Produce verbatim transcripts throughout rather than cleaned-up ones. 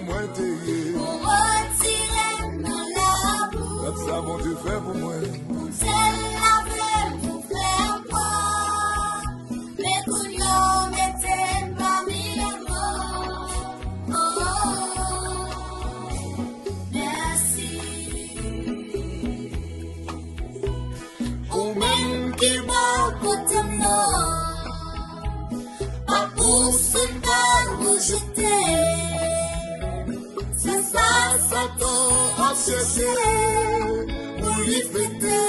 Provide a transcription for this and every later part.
Mwen te ye. Ou retire m nan labou. Gad sa Bondye fè pou mwen. Sèl lave m pou fè m pwòp. Men kounye a w mete m pami lèmò. Oh, mèsi. Ou menm ki bò kote m nan, pa pouse m pa rejete. Se sa Satan ap chèche pou li fete.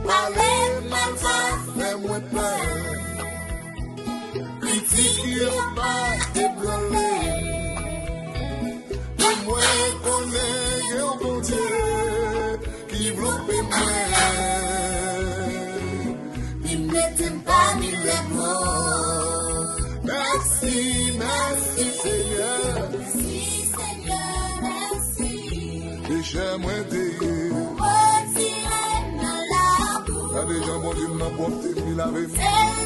Pale mal pa fè mwen pè. Kritik yo pa ebranle. Men mwen konnen gen yon Bondye ki vlope mwen. Li mete m pami lèmò. Mèsi, mèsi Senyè. Mèsi Senyè, mèsi. Pechè mwen te ye. Ou retire m nan labou. Gade jan Bondye m nan pwòpte m, li lave m. Sèl